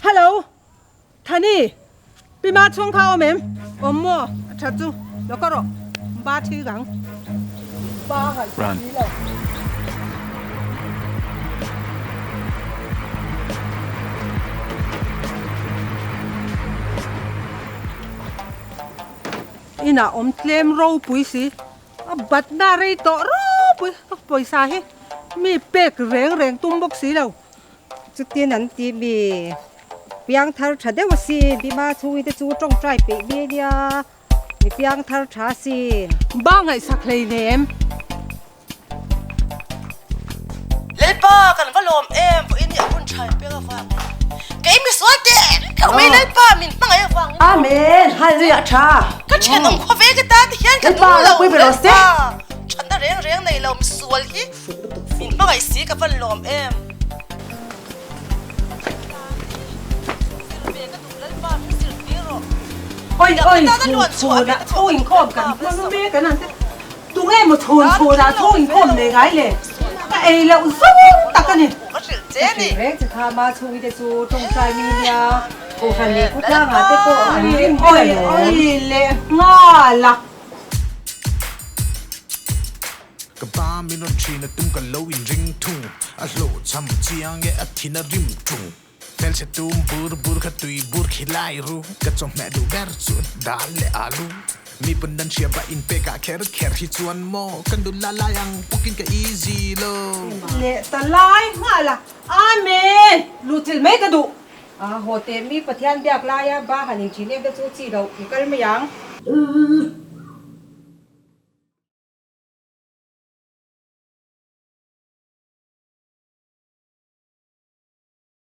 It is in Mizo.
Hello Thani Pi Ma chhung kha awm em? Awm maw? A that chu lo ka rawh ba thi gang. Ba ngaih sa si lo. Inah awm tlem ropui si. A batna rei tawh ropui ka pawisa hi mi pek reng reng tum bawk si lo. Chutin an ti mi piang thar tha deuh asin bima chhungin te chu tawngtai peih mi ania mi piang thar tha asin. Ba ngaihsak hlei nem. Lalpa kan va lawm em vawiin hi a hun tha in pek avangin kei misual te keuh mai Lalpa min hmangaih avangin Amen Hallelujah a tha ka thenawm khua ve ka tan te hian ka nung lo Lalpa thatna reng reng nei lo misual hi min hmangaih si ka van lawm em Oi oi chhun chhun ah chhung inkhawm kan hmang mek an han ti. Tunge maw chhun chhun ah chhung inkhawm nei ngai le? Ka ei loh zawng tak a ni. Ka hrilh reng che kha ma chhungi te chu tawngtai mi nia Kohhran leh khawtlang ah te pawh an rim ber a lawm. Oi oi leh nghal a. Ka pa min rawn thin a tum ka lo in ring thung a hlawhchham chiang e a thin a rim tung. Hmelchhe tum bur bur kha tui bur khi lai ru. Ka chawhmeh duh ber chu dal leh alu. Mi pawn dan hria bah in pek ah kher kher hi chuan maw kan dun la lai ang pukin ka easy lo. Leh ta lai nghal a. Amen! Luhchilh mai ka duh. A haw teh mi Pathian biak laia ba han in thin em te chu chi loh i kal mai ang.